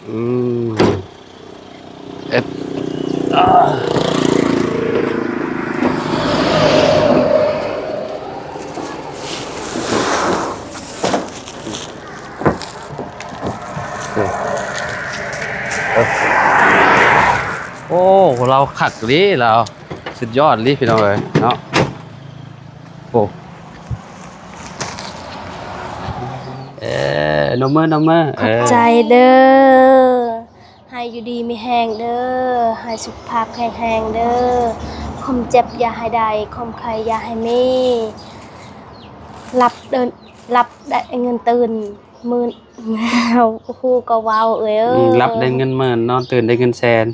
ອືມ ເອັດ ອາ ໂອ້ ລາວຄັກອີ່ຫຼີລາວ ສຸດຍອດອີ່ຫຼີພີ່ນ້ອງເອີຍເນາະ. ໂອ້ ເອີ ນົບມື ນົບມື ຂອບໃຈເດີ ໃຫ້ຢູ່ດີມີແຮງເດີ ໃຫ້ສຸຂະພາບແຂງແຮງເດີ ຄວາມເຈັບຢ່າໃຫ້ໄດ້ ຄວາມໄຂ້ຢ່າໃຫ້ມີ ຫຼັບເດີ ຫຼັບໄດ້ເງິນຕື່ນໝື່ນ ເຮົາຮູ້ກໍເວົ້າເອີຍ ອືມ ຫຼັບໄດ້ເງິນໝື່ນ ນອນຕື່ນໄດ້ເງິນແສນ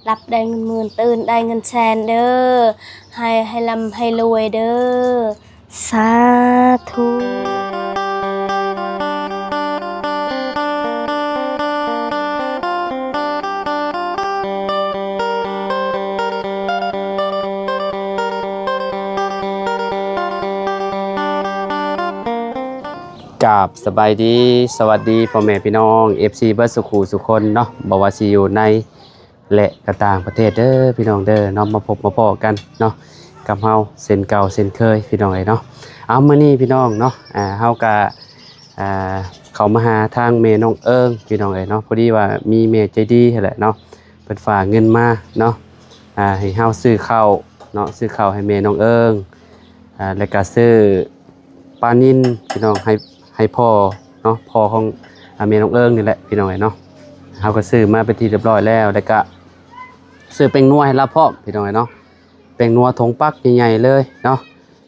ຫຼັບໄດ້ເງິນໝື່ນ ຕື່ນໄດ້ເງິນແສນເດີ ໃຫ້ ໃຫ້ລ່ຳໃຫ້ລວຍເດີ ສາທຸ. ກາບສະບາຍດີ ສະຫວັດດີພໍ່ແມ່ພີ່ນ້ອງ ເອັຟຊີ ເບິດສູ່ຄູ່ສູ່ຄົນເນາະ ບໍ່ວ່າຊິຢູ່ໃນ ແລະ ກະຕ່າງປະເທດເດີພີ່ນ້ອງເດີເນາະ ມາພົບມາພໍ້ກັນເນາະ ກັບເຮົາເຊັ່ນເກົ່າເຊັ່ນເຄີຍພີ່ນ້ອງເອີຍເນາະ. ເອົາ ມື້ນີ້ພີ່ນ້ອງເນາະ ອ່າ ເຮົາກະ ອ່າ ເຂົ້າມາຫາທາງແມ່ນ້ອງເອີງພີ່ນ້ອງເອີຍເນາະ ພໍດີວ່າມີແມ່ໃຈດີຫັ້ນແຫຼະເນາະ ເພິ່ນຝາກເງິນມາເນາະ ອ່າ ໃຫ້ເຮົາຊື້ເຂົ້າເນາະ ຊື້ເຂົ້າໃຫ້ແມ່ນ້ອງເອີງ ອ່າ ແລ້ວກະຊື້ ປານິນພີ່ນ້ອງ ໃຫ້ ໃຫ້ພໍ່ເນາະ ພໍ່ຂອງ ອາ ແມ່ນ້ອງເອີງນີ້ແຫຼະພີ່ນ້ອງເອີຍເນາະ. ເຮົາກໍຊື້ມາເປັນທີ່ຮຽບຮ້ອຍແລ້ວ ແລ້ວກະຊື້ແປ້ງນົວໃຫ້ລາວພ້ອມພີ່ນ້ອງເອີຍເນາະ ແປ້ງນົວຖົງປັກໃຫຍ່ໆເລີຍເນາະ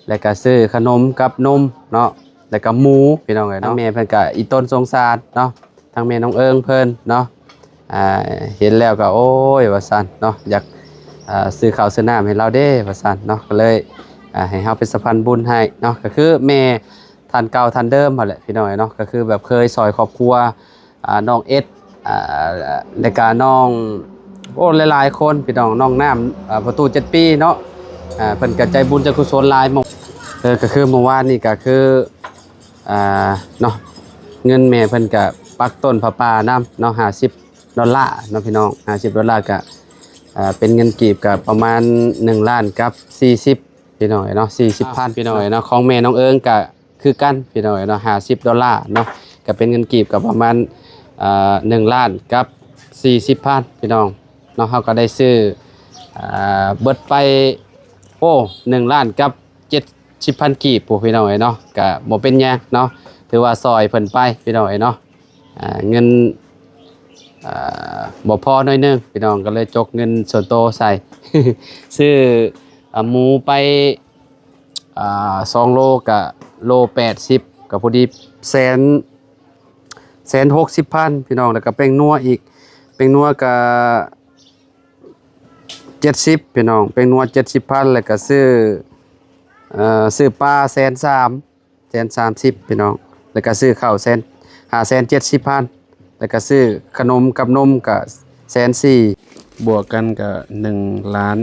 ແລ້ວກະຊື້ຂະໜົມກັບນົມເນາະ ແລ້ວກະໝູພີ່ນ້ອງເອີຍເນາະ. ແມ່ເພິ່ນກະອີ່ຕົນສົງສານເນາະ ທາງແມ່ນ້ອງເອີງເພິ່ນເນາະ ອ່າ ເຫັນແລ້ວກໍ ໂອ້ຍ ວ່າຊັ້ນເນາະ ຢາກ ອ່າ ຊື້ເຂົ້າຊື້ນ້ຳໃຫ້ລາວເດ້ ວ່າຊັ້ນເນາະ ກໍເລີຍ ອ່າ ໃຫ້ເຮົາເປັນສະພານບຸນໃຫ້ເນາະ. ກໍຄືແມ່ທ່ານເກົ່າທ່ານເດີມຫັ້ນແຫຼະພີ່ນ້ອງເນາະ ກໍຄືແບບເຄີຍຊ່ອຍຄອບຄົວ ອ່າ ນ້ອງເອັດ ອ່າ ແລ້ວກະນ້ອງ ໂອ້ ຫຼາຍໆຄົນພີ່ນ້ອງ ນ້ອງນ້ຳ ອ່າ ປະຕູເຈັດປີເນາະ ອ່າ ເພິ່ນກະໃຈບຸນໃຈກຸສົນຫຼາຍ. ເອີ ກໍຄືມື້ວານນີ້ກໍຄື ອ່າ ເນາະ ເງິນແມ່ເພິ່ນກະປັກຕົ້ນຜ້າປ່ານຳເນາະ ຫ້າສິບດອນລາເນາະພີ່ນ້ອງ ຫ້າສິບດອນລາກະ ເປັນເງິນກີບກະປະມານໜຶ່ງລ້ານກັບສີ່ສິບພີ່ນ້ອງເນາະ ສີ່ສິບພັນພີ່ນ້ອງເນາະ. ຂອງແມ່ນ້ອງເອີງກະຄືກັນພີ່ນ້ອງເນາະ ຫ້າສິບດອນລາເນາະ ກະເປັນເງິນກີບກະປະມານ ເອີ ໜຶ່ງລ້ານກັບສີ່ສິບພັນພີ່ນ້ອງເນາະ. ເຮົາກະໄດ້ຊື້ ເອີ ເບິດໄປ ໂອ້ ໜຶ່ງລ້ານກັບເຈັດ ສິບພັນກີບພຸ້ນພີ່ນ້ອງເອີຍເນາະ ກະບໍ່ເປັນຫຍັງເນາະ ຖືວ່າຊ່ອຍເພິ່ນໄປພີ່ນ້ອງເອີຍເນາະ. ອ່າ ເງິນ ອ່າ ບໍ່ພໍໜ້ອຍໜຶ່ງພີ່ນ້ອງ ກໍເລີຍຈົກເງິນສ່ວນໂຕໃສ່ ຊື້ ອ່າ ໝູໄປ ອ່າ ສອງໂລ ກະໂລແປດສິບ ກໍພໍດີແສນ ແສນຫົກສິບພັນພີ່ນ້ອງ ແລ້ວກໍແປ້ງນົວອີກ ແປ້ງນົວກະ ເຈັດສິບພີ່ນ້ອງ ແປ້ງນົວເຈັດສິບພັນ ແລ້ວກະຊື້ ເອີ ຊື້ປາແສນສາມ ແສນສາມສິບພີ່ນ້ອງ ແລ້ວກະຊື້ເຂົ້າແສນ ຫ້າແສນເຈັດສິບພັນ ແລ້ວກະຊື້ຂະໜົມກັບນົມກະແສນສີ່ ບວກກັນກະໜຶ່ງລ້ານ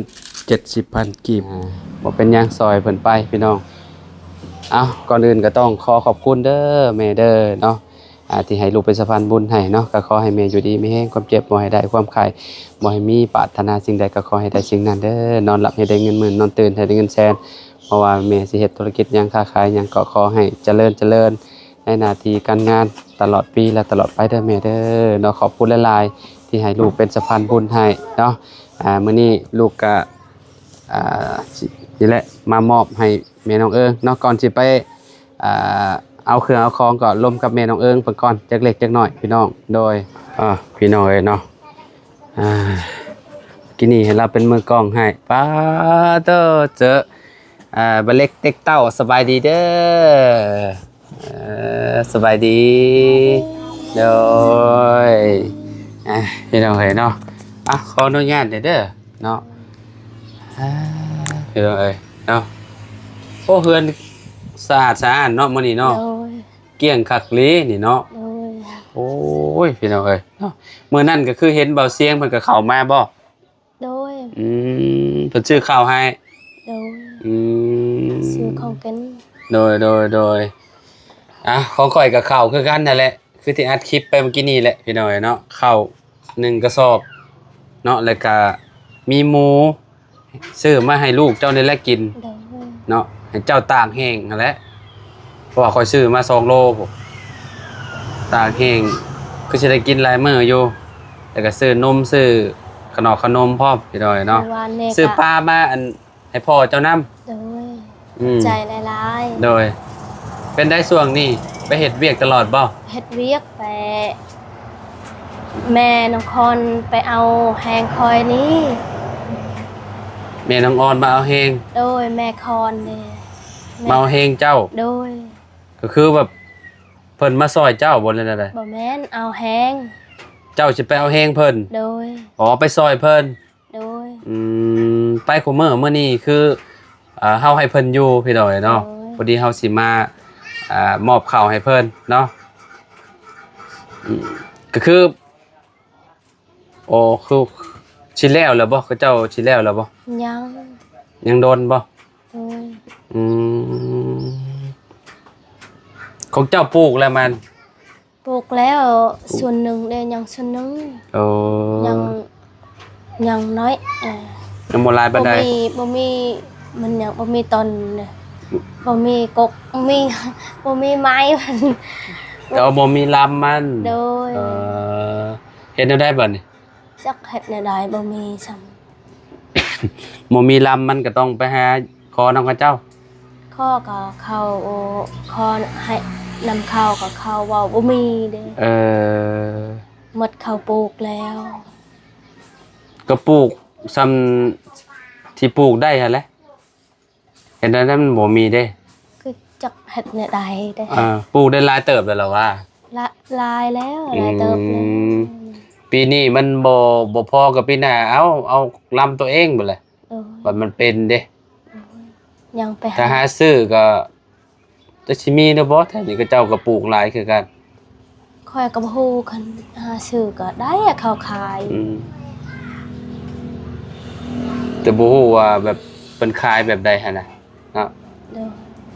ເຈັດສິບພັນກີບ ອ່າ ບໍ່ເປັນຫຍັງ ຊ່ອຍເພິ່ນໄປພີ່ນ້ອງ. ເອົ້າ ກ່ອນອື່ນກໍຕ້ອງຂໍຂອບຄຸນເດີແມ່ເດີເນາະ ອ່າ ທີ່ໃຫ້ລູກເປັນສະພານບຸນໃຫ້ເນາະ ກໍຂໍໃຫ້ແມ່ຢູ່ດີມີແຮງ ຄວາມເຈັບບໍ່ໃຫ້ໄດ້ ຄວາມໄຂ້ບໍ່ໃຫ້ມີ ປາດຖະໜາສິ່ງໃດກໍຂໍໃຫ້ໄດ້ສິ່ງນັ້ນເດີ ນອນຫຼັບໃຫ້ໄດ້ເງິນໝື່ນ ນອນຕື່ນໃຫ້ໄດ້ເງິນແສນ ບໍ່ວ່າແມ່ຊິເຮັດທຸລະກິດຫຍັງ ຄ້າຂາຍຫຍັງ ກໍຂໍໃຫ້ຈະເລີນ ຈະເລີນໃນໜ້າທີ່ການງານຕະຫຼອດປີ ແລະ ຕະຫຼອດໄປເດີແມ່ເດີເນາະ. ຂອບຄຸນຫຼາຍໆ ທີ່ໃຫ້ລູກເປັນສະພານບຸນໃຫ້ເນາະ. ອ່າ ມື້ນີ້ລູກກະ ອ່າ ນີ້ແຫຼະ ມາມອບໃຫ້ແມ່ນ້ອງເອີງເນາະ ກ່ອນຊິໄປ ອ່າ ເອົາເຄື່ອງເອົາຂອງກໍລົມກັບແມ່ນ້ອງເອີງເພິ່ນກ່ອນຈັກເລັກຈັກນ້ອຍພີ່ນ້ອງ. ໂດຍ ອ່າ ພີ່ນ້ອງເອີຍເນາະ ອ່າ ກີ້ນີ້ໃຫ້ລາວເປັນມືກ້ອງໃຫ້ ປາໂຕ ເຈີ ອ່າ ບາເລັກເຕັກເຕົ້າ ສະບາຍດີເດີ ເອີ ສະບາຍດີ ໂດຍ ອ່າ ພີ່ນ້ອງເອີຍເນາະ ອ່າ ຂໍອະນຸຍາດເດີເນາະ ອ່າ ພີ່ນ້ອງເອີຍ ເນາະ ໂອ້ ເຮືອນສະອາດສະອ້ານເນາະມື້ນີ້ເນາະ. ໂດຍ ກ້ຽງຄັກອີ່ຫຼີນີ້ເນາະ. ໂດຍ ໂອ້ຍ ພີ່ນ້ອງເອີຍເນາະ ມື້ນັ້ນກໍຄືເຫັນເບົາຊຽງເພິ່ນກໍເຂົ້າມາບໍ່? ໂດຍ ອືມ ເພິ່ນຊື້ເຂົ້າໃຫ້. ໂດຍ ອືມ ຊື້ຂອງກິນ. ໂດຍ ໂດຍ ໂດຍ ອ່ະ ຂອງຂ້ອຍກໍເຂົ້າຄືກັນນັ້ນແຫຼະ ຄືທີ່ອັດຄລິບໄປເມື່ອກີ້ນີ້ແຫຼະ ພີ່ນ້ອງເອີຍເນາະ ເຂົ້າ ໜຶ່ງກະສອບເນາະ ແລ້ວກະມີໝູ ຊື້ມາໃຫ້ລູກເຈົ້ານີ້ແຫຼະກິນ ໂດຍ ເນາະ ໃຫ້ເຈົ້າຕາກແຫ້ງຫັ້ນແຫຼະ ເພາະວ່າຂ້ອຍຊື້ມາສອງໂລພຸ້ນ ຕາກແຫ້ງ ຄືຊິໄດ້ກິນຫຼາຍມື້ຢູ່ ແລ້ວກະຊື້ນົມ ຊື້ຂະໜອກຂະໜົມພ້ອມ ພີ່ນ້ອງເນາະ ຊື້ປາມາ ອັນ ໃຫ້ພໍ່ເຈົ້ານຳ ໂດຍ ອືມ ຂອບໃຈຫຼາຍໆ ໂດຍ ເປັນໃດຊ່ວງນີ້ ໄປເຮັດວຽກຕະຫຼອດບໍ່? ເຮັດວຽກແຕ່ ແມ່ນ້ອງຄອນໄປເອົາແຮງຂ້ອຍນີ້ ແມ່ນ້ອງອອນມາເອົາແຮງ ໂດຍ ແມ່ຄອນເດ້ ມາເອົາແຮງເຈົ້າ ໂດຍ ກະຄືແບບເພິ່ນມາຊ່ອຍເຈົ້າບໍ່ ຫຼືແນວໃດ? ບໍ່ແມ່ນ ເອົາແຮງ ເຈົ້າຊິໄປເອົາແຮງເພິ່ນ ໂດຍ ອໍ ໄປຊ່ອຍເພິ່ນ ໂດຍ ອືມ ໄປຄູ່ມື້ ມື້ນີ້ຄື ເອີ ເຮົາໃຫ້ເພິ່ນຢູ່ ພີ່ນ້ອງເອີຍເນາະ ໂດຍ ພໍດີເຮົາຊິມາ ເອີ ມອບເຂົ້າໃຫ້ເພິ່ນເນາະ ອືມ ກະຄື ໂອ ຄືຊິແລ້ວແລ້ວບໍ່? ເຂົາເຈົ້າຊິແລ້ວແລ້ວບໍ່? ຍັງ ຍັງດົນບໍ່? ໂດຍ ອືມ ຂອງເຈົ້າປູກແລ້ວມັນ? ປູກແລ້ວສ່ວນໜຶ່ງເດ້ ຍັງສ່ວນໜຶ່ງ ໂອ້ ຍັງ ຍັງນ້ອຍ ເອີ ຍັງບໍ່ຫຼາຍປານໃດ ບໍ່ມີ ບໍ່ມີ ມັນຍັງບໍ່ມີຕົ້ນເດ້ ບໍ່ມີກົກ ບໍ່ມີ ບໍ່ມີໄມ້ມັນ ແຕ່ວ່າບໍ່ມີລຳມັນ ໂດຍ ເອີ ເຮັດແນວໃດບາດນີ້? ຈັກເຮັດແນວໃດ ບໍ່ມີຊ້ຳ ບໍ່ມີລຳມັນກະຕ້ອງໄປຫາຂໍນຳເຂົາເຈົ້າ ຂໍກະເຂົາ ຂໍໃຫ້ນຳເຂົາກະເຂົາເວົ້າບໍ່ມີເດ້ ເອີ ໝົດເຂົາປູກແລ້ວ ກະປູກຊ່ຳທີ່ປູກໄດ້ຫັ້ນແຫຼະ ເຮັດແນວໃດມັນບໍ່ມີເດ້ ຄືຈັກເຮັດແນວໃດເດ້ ເອີ ປູກໄດ້ຫຼາຍເຕີບແລ້ວລະວ່າ ຫຼາ ຫຼາຍແລ້ວ ອືມ ຫຼາຍເຕີບແລ້ວ ປີນີ້ມັນບໍ່ ບໍ່ພໍກະປີໜ້າ ເອົາ ເອົາລຳໂຕເອງພຸ້ນແຫຼະ ໂດຍ ວ່າມັນເປັນເດ້ ໂດຍ ຍັງໄປ ຖ້າຫາ ຫາຊື້ກະ ຈັກຊິມີຫຼືບໍ່ ແຖວນີ້ເຂົາເຈົ້າກະປູກຫຼາຍຄືກັນ ຂ້ອຍກະບໍ່ຮູ້ ຄັນຫາຊື້ກະໄດ້ເຂົາຂາຍ ອືມ ແຕ່ບໍ່ຮູ້ວ່າແບບເພິ່ນຂາຍແບບໃດຫັ້ນນະ ເນາະ ໂດຍ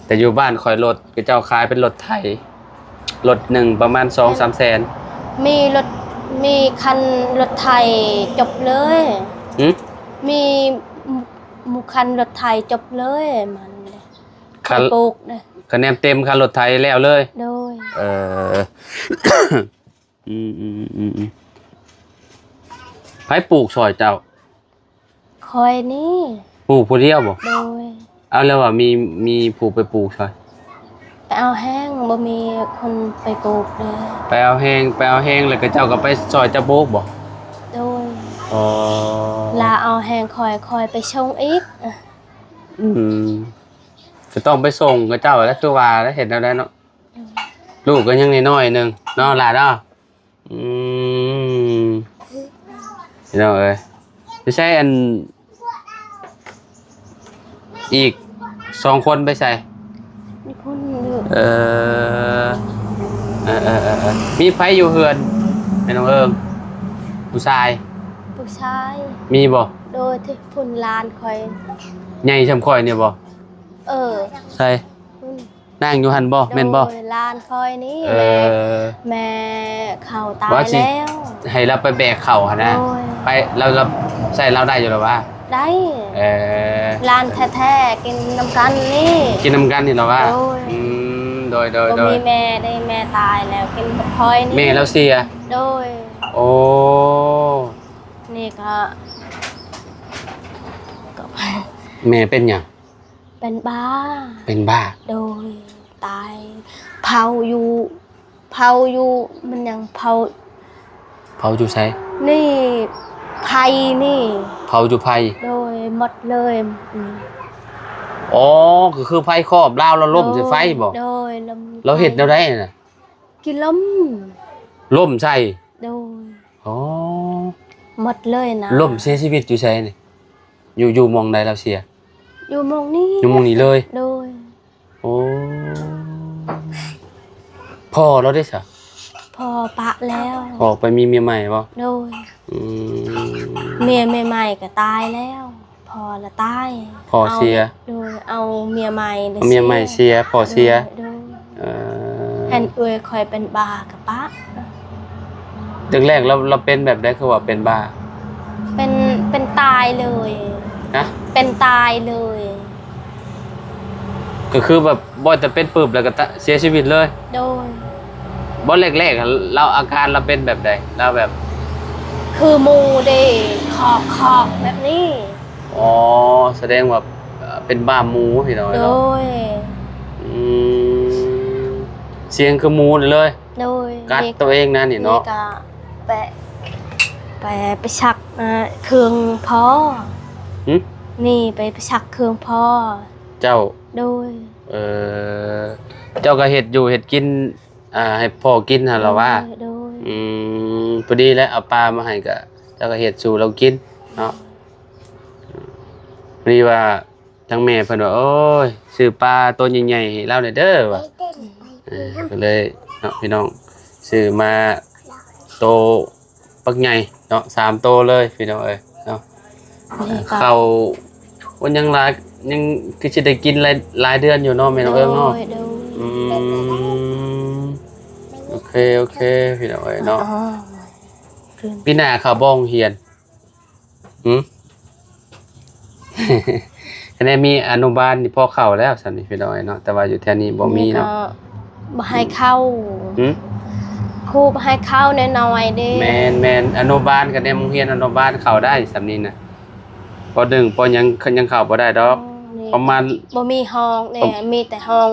ແຕ່ຢູ່ບ້ານຂ້ອຍລົດ ເຂົາເຈົ້າຂາຍເປັນລົດໄຖ ລົດໜຶ່ງປະມານສອງສາມແສນ ມີລົດ ມີຄັນລົດໄຖຈົບເລີຍ ຫື? ມີ ໝູ່ຄັນລົດໄຖຈົບເລີຍ ມັນເດ້ ຄັນ ປູກເດ້ ຄະແນນເຕັມຄັນລົດໄຖແລ້ວເລີຍ ໂດຍ ເອີ ອືມໆ ໃຜປູກຊ່ອຍເຈົ້າ? ຂ້ອຍນີ້ ປູກຜູ້ດຽວບໍ່? ໂດຍ ເອົາ ແລ້ວວ່າມີ ມີຜູ້ໄປປູກຊ່ອຍ? ໄປເອົາແຮງ ບໍ່ມີຄົນໄປປູກເດ້ ໄປເອົາແຮງ ໄປເອົາແຮງ ແລ້ວກະເຈົ້າກະໄປຊ່ອຍເຈົ້າປູກບໍ່? ໂດຍ ອໍ ລາວເອົາແຮງຂ້ອຍ ຂ້ອຍໄປສົ່ງອີກ ອືມ ກະຕ້ອງໄປສົ່ງເຂົາເຈົ້າແຫຼະ ຄືວ່າແຫຼະ ເຮັດແນວໃດເນາະ ລູກກະຍັງນ້ອຍໆໜຶ່ງເນາະ ຫຼານເນາະ ອືມ ພີ່ນ້ອງເອີຍ ໄປໃສ ອັນ ອີກສອງຄົນໄປໃສ? ມີຄົນຢູ່ ເອີ ເອີ ເອີ ເອີ ເອີ ມີໃຜຢູ່ເຮືອນ ແມ່ນ້ອງເອີງ? ຜູ້ຊາຍ ຜູ້ຊາຍ ມີບໍ່? ໂດຍ ພຸ້ນຫຼານຂ້ອຍ ໃຫຍ່ຊ່ຳຂ້ອຍນີ້ບໍ່? ເອີ ໃສ? ນັ້ງຢູ່ຫັ້ນບໍ່? ແມ່ນບໍ່? ໂດຍ ຫຼານຂ້ອຍນີ້ ເອີ ແມ່ ແມ່ເຂົາຕາຍແລ້ວ ວ່າຊິໃຫ້ລາວໄປແບກເຂົ້າຫັ້ນນະ ໂດຍ ໄປ ລາວ ລາວ ໃຊ້ລາວໄດ້ຢູ່ລະຫວາ? ໄດ້ ເອີ ຫຼານແທ້ໆ ກິນນຳກັນນີ້ ກິນນຳກັນນີ້ລະຫວາ? ໂດຍ ອືມ ໂດຍ ໂດຍ ບໍ່ມີແມ່ເດ້ ແມ່ຕາຍແລ້ວ ກິນກັບຂ້ອຍນີ້ ແມ່ລາວເສຍ ໂດຍ ໂອ້ ນີ້ກະ ກະ ແມ່ເປັນຫຍັງ? ເປັນບ້າ ເປັນບ້າ ໂດຍ ຕາຍ ເຜົາຢູ່ ເຜົາຢູ່ ມັນຍັງເຜົາ ເຜົາຢູ່ໃສ? ນີ້ ໄຟນີ້ ເຜົາຢູ່ໄຟ ໂດຍ ໝົດເລີຍ ອືມ ອໍ ກະຄືໄຟຄອບລາວ ລາວລົ້ມໃສ່ໄຟບໍ່? ໂດຍ ລົ້ມ ລາວເຮັດແນວໃດຫັ້ນນະ? ກິນລົມ ລົ້ມໃສ່ ໂດຍ ອໍ ໝົດເລີຍນະ ລົ້ມເສຍຊີວິດຢູ່ໃສນີ້? ຢູ່ ຢູ່ໝ່ອງໃດລາວເສຍ? ຢູ່ໝ່ອງນີ້ ຢູ່ໝ່ອງນີ້ເລີຍ ໂດຍ ໂອ້ ພໍ່ລາວເດ້ສະ? ພໍ່ປະແລ້ວ ພໍ່ໄປມີເມຍໃໝ່ບໍ່? ໂດຍ ອືມ ເມຍ ເມຍໃໝ່ກະຕາຍແລ້ວ ພໍ່ລະຕາຍ ພໍ່ເສຍ ເອົາ ໂດຍ ເອົາເມຍໃໝ່ ເອົາເມຍໃໝ່ເສຍ ພໍ່ເສຍ ໂດຍ ເອີ ເຫັນເອື້ອຍຂ້ອຍເປັນບ້າກະປະ ແລກໆ ລາວ ລາວເປັນແບບໃດ ຄືວ່າເປັນບ້າ? ເປັນ ເປັນຕາຍເລີຍ. ຮະ? ເປັນຕາຍເລີຍ. ກໍຄືແບບບໍ່ແຕ່ເປັນປຶບ ແລ້ວກໍຕະ ເສຍຊີວິດເລີຍ? ໂດຍ. ບໍ່ ແລກໆ ລາວ ອາການລາວເປັນແບບໃດ? ລາວແບບ ຄືໝູເດ້ ຄອກໆ ແບບນີ້. ອໍ ສະແດງວ່າ ເປັນບ້າໝູພີ່ນ້ອງເນາະ. ໂດຍ. ອືມ ສຽງຄືໝູນີ້ເລີຍ. ໂດຍ. ກັດໂຕເອງນະນີ້ເນາະ. ນີ້ກະໄປ ໄປ ໄປຊັກ ເອີ ເຄື່ອງພໍ່. ຫຶ? ນີ້ໄປ ໄປຊັກເຄື່ອງພໍ່. ເຈົ້າ? ໂດຍ. ເອີ ເຈົ້າກໍເຮັດຢູ່ເຮັດກິນ ອ່າ ໃຫ້ພໍ່ກິນຫັ້ນລະຫວາ? ໂດຍ ໂດຍ. ອືມ ພໍດີແຫຼະ ເອົາປາມາໃຫ້ ກະເຈົ້າກໍເຮັດສູ່ລາວກິນເນາະ. ພໍດີວ່າ ທາງແມ່ເພິ່ນວ່າ ໂອ້ຍ ຊື້ປາໂຕໃຫຍ່ໆ ໃຫ້ລາວແດ່ເດີວ່າ. ເອີ ກໍເລີຍເນາະ ພີ່ນ້ອງ ຊື້ມາໂຕບັກໃຫຍ່ເນາະ ສາມໂຕເລີຍ ພີ່ນ້ອງເອີຍເນາະ. ເຂົ້າ ໂອ້ ຍັງຫຼາຍ ຍັງຄືຊິໄດ້ກິນຫຼາຍ ຫຼາຍເດືອນຢູ່ເນາະ ແມ່ນ້ອງເອີງເນາະ. ໂດຍ ໂດຍ. ອືມ ໂອເຄ ໂອເຄ ພີ່ນ້ອງເອີຍເນາະ. ອໍ ປີໜ້າເຂົ້າບໍ່ໂຮງຮຽນ? ຫຶ? ຄະແນນມີອະນຸບານນີ້ພໍເຂົ້າແລ້ວ ສ່ຳນີ້ພີ່ນ້ອງເນາະ ແຕ່ວ່າຢູ່ແຖວນີ້ບໍ່ມີເນາະ. ນີ້ກໍບໍ່ໃຫ້ເຂົ້າ. ຫຶ? ຄູບໍ່ໃຫ້ເຂົ້ານ້ອຍໆເດ້. ແມ່ນໆ ອະນຸບານ ຄະແນນໂຮງຮຽນອະນຸບານເຂົ້າໄດ້ສ່ຳນີ້ນະ. ປໍໜຶ່ງ ປໍຫຍັງ ຍັງເຂົ້າບໍ່ໄດ້ດອກ. ອໍ ປະມານ ບໍ່ມີຫ້ອງເດ້ ປະ ມີແຕ່ຫ້ອງ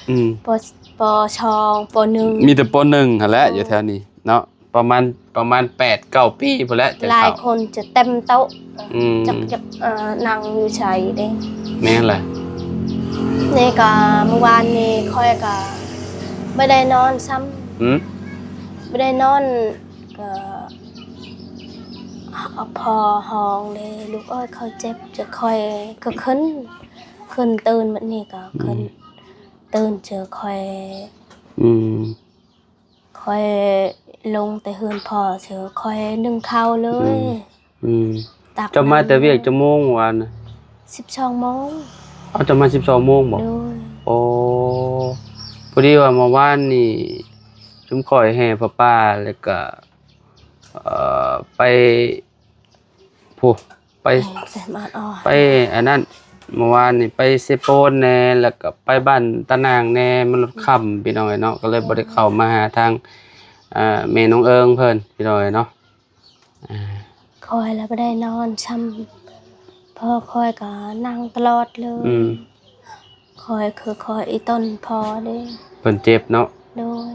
ອືມ ປໍ ປໍສອງ ປໍໜຶ່ງ ມີແຕ່ປໍໜຶ່ງຫັ້ນແຫຼະ ຢູ່ແຖວນີ້ເນາະ. ປະມານ ປະມານແປດເກົ້າປີພຸ້ນແຫຼະ ຈັກເຂົ້າ. ຫຼາຍຄົນຈະເຕັມໂຕະ. ອືມ ຈັກ ຈັກ ເອີ ນັ່ງຢູ່ໃສເດ້. ແມ່ນແຫຼະ. ນີ້ກະ ມື້ວານນີ້ຂ້ອຍກະບໍ່ໄດ້ນອນຊ້ຳ. ຫື? ບໍ່ໄດ້ນອນ ກະພໍຮ້ອງເດ້ ລູກເອີຍ ຂ້ອຍເຈັບ ຈະຂ້ອຍກະຂຶ້ນ ຂຶ້ນຕື່ນ ບັດນີ້ກະຂຶ້ນ ອືມ ຕື່ນ ຈະຂ້ອຍ ອືມ ຂ້ອຍລົງແຕ່ເຮືອນພໍ່ ເຊີ ຂ້ອຍໜຶ້ງເຂົ້າເລີຍ. ອືມ ອືມ ຕັກ ເຈົ້າມາແຕ່ວຽກຈັກໂມງວານນະ? ສິບສອງໂມງ. ເອົາ ເຈົ້າມາສິບສອງໂມງບໍ? ໂດຍ. ໂອ້ ພໍດີວ່າເມື່ອວານນີ້ ຊຸມຂ້ອຍແຫ່ຜ້າປ່າ ແລ້ວກະ ເອີ ໄປ ຜູ້ ໄປ ແມ່ນ ແຕ່ມາອອກ ໄປອັນນັ້ນ ເມື່ອວານນີ້ໄປເຊໂປນແດ່ ແລ້ວກໍໄປບ້ານຕານາງແດ່ ມັນຮອດຄ່ຳ ພີ່ນ້ອງເອີຍເນາະ ກໍເລີຍບໍ່ໄດ້ເຂົ້າມາຫາທາງ ເອີ ແມ່ນ້ອງເອີງເພິ່ນ ພີ່ນ້ອງເອີຍເນາະ. ອ່າ ຂ້ອຍລະບໍ່ໄດ້ນອນຊ້ຳ ພໍ່ຂ້ອຍກໍນັ່ງຕະຫຼອດເລີຍ. ອືມ ຂ້ອຍຄືຂ້ອຍອີ່ຕົນພໍ່ເດ້ ເພິ່ນເຈັບເນາະ. ໂດຍ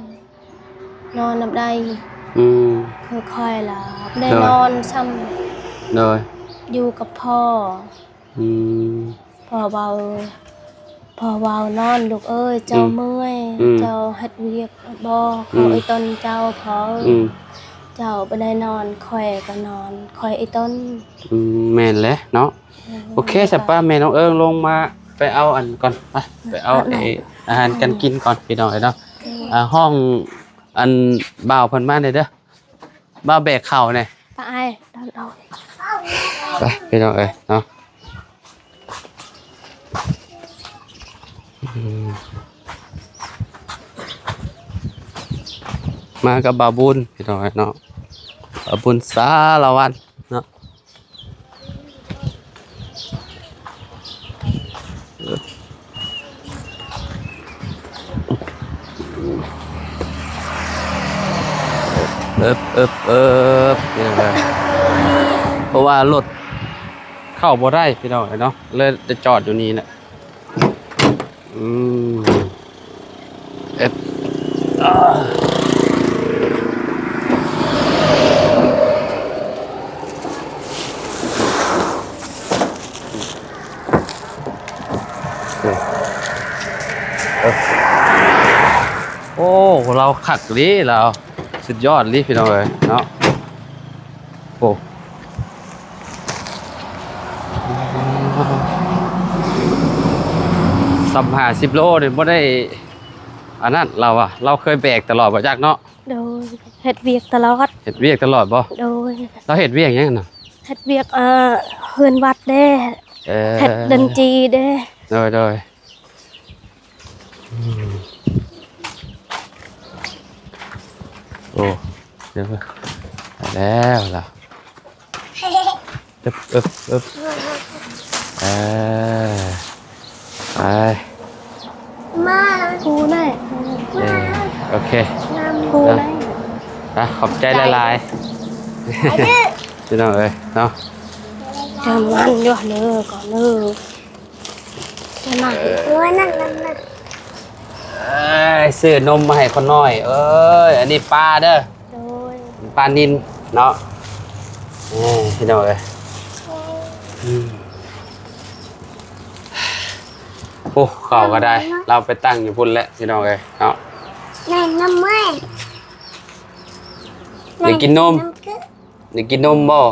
ນອນນຳໃດ. ອືມ ຄືຂ້ອຍລະໄດ້ ໂດຍ ນອນຊ້ຳ. ໂດຍ ຢູ່ກັບພໍ່. ອືມ ພໍ່ເວົ້າ ພໍ່ເວົ້າ ນອນລູກເອີຍ ເຈົ້າ ອືມ ເມື່ອຍ ອືມ ເຈົ້າເຮັດວຽກບໍ? ອືມ ເຂົາອີ່ຕົນເຈົ້າ ພໍ່ ອືມ ເຈົ້າບໍ່ໄດ້ນອນ ຂ້ອຍກໍນອນ ຂ້ອຍອີ່ຕົນ. ອືມ ແມ່ນແຫຼະເນາະ. ໂອເຄ ສະປາ ແມ່ນ້ອງເອີງລົງມາໄປເອົາອັນກ່ອນ ໄປ ໄປເອົາ ເອີ ອາຫານການກິນກ່ອນ ພີ່ນ້ອງເອີຍເນາະ. ໂອເຄ ອ່າ ຮ້ອງອັນບ່າວເພິ່ນມາແດ່ເດີ ບ່າວແບກເຂົ້າແດ່. ໄປ ດອນອອກ ໄປ ພີ່ນ້ອງເອີຍເນາະ. ອືມ ມາກັບບ່າວບຸນ ພີ່ນ້ອງເອີຍເນາະ ບ່າວບຸນສາລະວັນເນາະ. ເອີບ ເອີບ ເອີບ ເອີບ ເພາະວ່າລົດເຂົ້າບໍ່ໄດ້ ພີ່ນ້ອງເອີຍເນາະ ເລີຍໄດ້ຈອດຢູ່ນີ້ແຫຼະ. ອືມ ເອັດ ອາ ໂອ້ ລາວຄັກອີ່ຫຼີ ລາວສຸດຍອດອີ່ຫຼີ ພີ່ນ້ອງເອີຍເນາະ. ໂອ້ ສ່ຳຫ້າສິບໂລນີ້ບໍ່ໄດ້ອັນນັ້ນ ລາວວ່າ ລາວເຄີຍແບກຕະຫຼອດບໍ່ຈັກເນາະ. ໂດຍ ເຮັດວຽກຕະຫຼອດ. ເຮັດວຽກຕະຫຼອດບໍ່? ໂດຍ. ລາວເຮັດວຽກຫຍັງນະ? ເຮັດວຽກ ເອີ ເຮືອນວັດເດ້. ເອີ ເຮັດດົນຕີເດ້. ໂດຍ ໂດຍ. ອືມ ໂອ້ ດຽວ ເອີ ແລ້ວລະ ອຶບ ອຶບ ອຶບ ເອີ ໄປ ມາ ຄູໄດ້ ເອີ ໂອເຄ ມາ ຄູໄດ້ ອ່ະ ຂອບໃຈຫຼາຍໆ ພີ່ນ້ອງເອີຍເນາະ ຈຳມັນຢູ່ເດີ ກ່ອນເດີ ນັ້ນ ເອີ ນັ້ນ ນັ້ນ ນັ້ນ ເອີຍ ຊື້ນົມມາໃຫ້ຄົນນ້ອຍ ເອີຍ ອັນນີ້ປາເດີ ໂດຍ ປານິນເນາະ ເອີຍ ພີ່ນ້ອງເອີຍ ອືມ ໂອ້ ເຂົ້າກໍໄດ້ ລາວໄປຕັ້ງຢູ່ພຸ້ນແຫຼະ ພີ່ນ້ອງເອີຍເນາະ ແມ່ນນຳເອີຍ ຢາກກິນນົມ ຢາກກິນນົມບໍ່?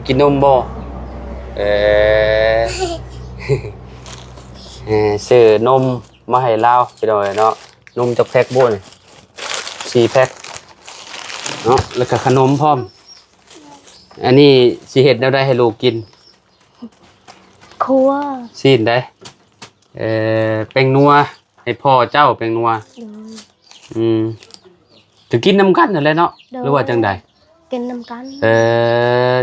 ກິນນົມບໍ່? ເອີ ເອີ ຊື້ນົມມາໃຫ້ລາວ ພີ່ນ້ອງເອີຍເນາະ ນົມຈັກແພັກບຸນີ້? ສີ່ແພັກເນາະ ແລ້ວກໍຂະໜົມພ້ອມ ອັນນີ້ຊິເຮັດແນວໃດໃຫ້ລູກກິນ? ຄົວ ຊີ້ນໃດ ເອີ ແປ້ງນົວ ໃຫ້ພໍ່ເຈົ້າແປ້ງນົວ ໂດຍ ອືມ ຈະກິນນຳກັນຫັ້ນແຫຼະເນາະ ໂດຍ ຫຼືວ່າຈັ່ງໃດ? ກິນນຳກັນ ເອີ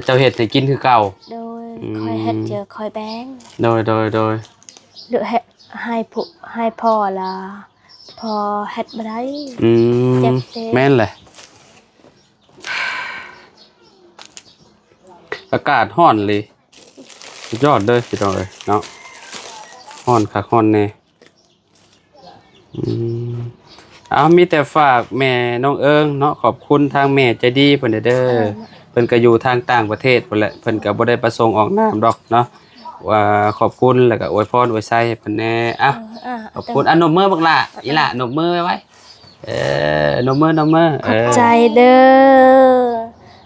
ເຈົ້າເຮັດໃຫ້ກິນຄືເກົ່າ ໂດຍ ອືມ ຂ້ອຍເຮັດເດີ ຂ້ອຍແບ່ງ ໂດຍ ໂດຍ ໂດຍ ຫຼືໃຫ້ ໃຫ້ຜູ້ ໃຫ້ພໍ່ລະ ພໍ່ເຮັດບໍ່ໄດ້ ອືມ ເຈັບເດ້ ແມ່ນແຫຼະ ອາກາດຮ້ອນເລີຍ ສຸດຍອດເດີພີ່ນ້ອງເອີຍເນາະ ຮ້ອນຄັກຮ້ອນແນ່ ອືມ ເອົາ ມີແຕ່ຝາກແມ່ນ້ອງເອີງເນາະ ຂອບຄຸນທາງແມ່ໃຈດີເພິ່ນເດີ ເອີ ເພິ່ນກໍຢູ່ທາງຕ່າງປະເທດພຸ້ນແຫຼະ ເພິ່ນກໍບໍ່ໄດ້ປະສົງອອກນາມດອກເນາະ ວ່າຂອບຄຸນ ແລ້ວກໍອວຍພອນອວຍໄຊໃຫ້ເພິ່ນແດ່ ເອົາ ເອີ ຂອບຄຸນ ອ່ະ ນົບມືບັກຫຼ້າ ອີ່ຫຼ້າ ນົບມືໄວໆ ເອີ ນົບມື ນົບມື ຂອບໃຈເດີ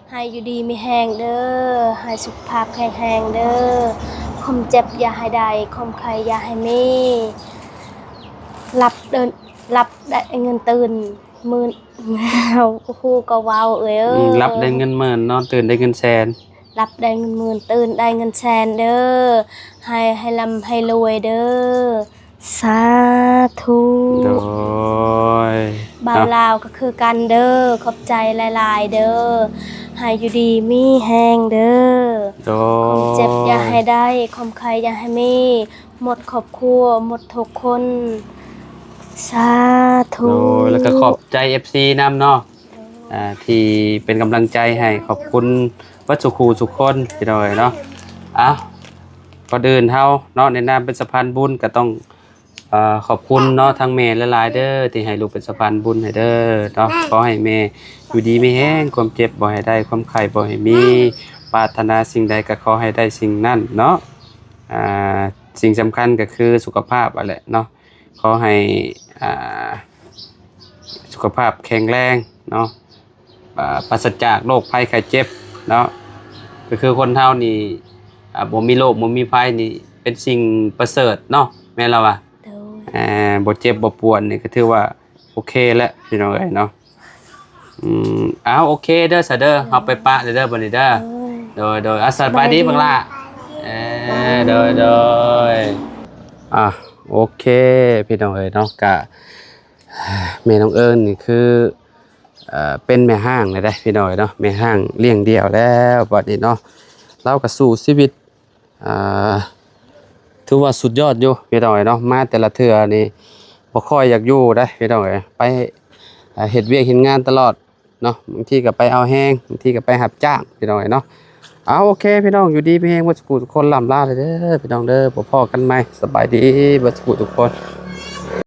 ເອີ ໃຫ້ຢູ່ດີມີແຮງເດີ ໃຫ້ສຸຂະພາບແຂງແຮງເດີ ຄວາມເຈັບຢ່າໃຫ້ໄດ້ ຄວາມໄຂ້ຢ່າໃຫ້ມີ ຫຼັບເດີ ຫຼັບໄດ້ເງິນຕື່ນໝື່ນ ເຮົາ ໂອ້ໂຫ ກໍເວົ້າເອີຍ ອືມ ຫຼັບໄດ້ເງິນໝື່ນ ນອນຕື່ນໄດ້ເງິນແສນ ຫຼັບໄດ້ເງິນໝື່ນ ຕື່ນໄດ້ເງິນແສນເດີ ໃຫ້ ໃຫ້ລ່ຳໃຫ້ລວຍເດີ ສາທຸ ໂດຍ ບ່າວລາວກໍຄືກັນເດີ ຂອບໃຈຫຼາຍໆເດີ ໃຫ້ຢູ່ດີມີແຮງເດີ ໂດຍ ຄວາມເຈັບຢ່າໃຫ້ໄດ້ ຄວາມໄຂ້ຢ່າໃຫ້ມີ ໝົດຄອບຄົວ ໝົດທຸກຄົນ ສາທຸ ໂດຍ ແລ້ວກໍຂອບໃຈເອັຟຊີນຳເນາະ ໂດຍ ອ່າ ທີ່ເປັນກຳລັງໃຈໃຫ້ ຂອບຄຸນເບິດສູ່ຄູ່ສູ່ຄົນ ພີ່ນ້ອງເອີຍເນາະ ເອົ້າ ກ່ອນອື່ນເຮົາເນາະ ໃນນາມເປັນສະພານບຸນກໍຕ້ອງ ເອີ ຂອບຄຸນເນາະ ທາງແມ່ຫຼາຍໆເດີ ທີ່ໃຫ້ລູກເປັນສະພານບຸນໃຫ້ເດີເນາະ ຂໍໃຫ້ແມ່ຢູ່ດີມີແຮງ ຄວາມເຈັບບໍ່ໃຫ້ໄດ້ ຄວາມໄຂ້ບໍ່ໃຫ້ມີ ປາດຖະໜາສິ່ງໃດກໍຂໍໃຫ້ໄດ້ສິ່ງນັ້ນເນາະ ອ່າ ສິ່ງສຳຄັນກໍຄືສຸຂະພາບຫັ້ນແຫຼະເນາະ ຂໍໃຫ້ ອ່າ ສຸຂະພາບແຂງແຮງເນາະ ອ່າ ປາສະຈາກໂລກໄພໄຂ້ເຈັບເນາະ ກໍຄືຄົນເຮົານີ້ ອ່າ ບໍ່ມີໂລກບໍ່ມີໄພນີ້ເປັນສິ່ງປະເສີດເນາະ ແມ່ນລະວະ? ໂດຍ ອ່າ ບໍ່ເຈັບບໍ່ປວດນີ້ກໍຖືວ່າໂອເຄແລ້ວ ພີ່ນ້ອງເອີຍເນາະ ອືມ ເອົາ ໂອເຄເດີຊະເດີ ເຮົາໄປປະເດີ ເດີ ບັດນີ້ເດີ ໂດຍ ໂດຍ ໂດຍ ອ່າ ສະບາຍດີບັກຫຼ້າ ເອີ ໂດຍ ໂດຍ ອ່າ ໂອເຄ ພີ່ນ້ອງເອີຍເນາະ ກະ ແມ່ນ້ອງເອີງນີ້ຄື ເອີ ເປັນແມ່ຮ້າງແລ້ວເດ້ ພີ່ນ້ອງເອີຍເນາະ ແມ່ຮ້າງລ້ຽງດ່ຽວແລ້ວບັດນີ້ເນາະ ລາວກໍສູ້ຊີວິດ ອ່າ ຖືວ່າສຸດຍອດຢູ່ ພີ່ນ້ອງເອີຍເນາະ ມາແຕ່ລະເທື່ອນີ້ບໍ່ຄ່ອຍຢາກຢູ່ເດ້ ພີ່ນ້ອງເອີຍ ໄປ ເຮັດວຽກເຮັດງານຕະຫຼອດເນາະ ບາງທີກໍໄປເອົາແຮງ ບາງທີກໍໄປຮັບຈ້າງ ພີ່ນ້ອງເອີຍເນາະ ເອົາ ໂອເຄ ພີ່ນ້ອງ ຢູ່ດີມີແຮງເບິດສູ່ຜູ້ທຸກຄົນ ລ່ຳລາເດີ ພີ່ນ້ອງເດີ ພໍ້ກັນໃໝ່ ສະບາຍດີເບິດສູ່ຜູ້ທຸກຄົນ.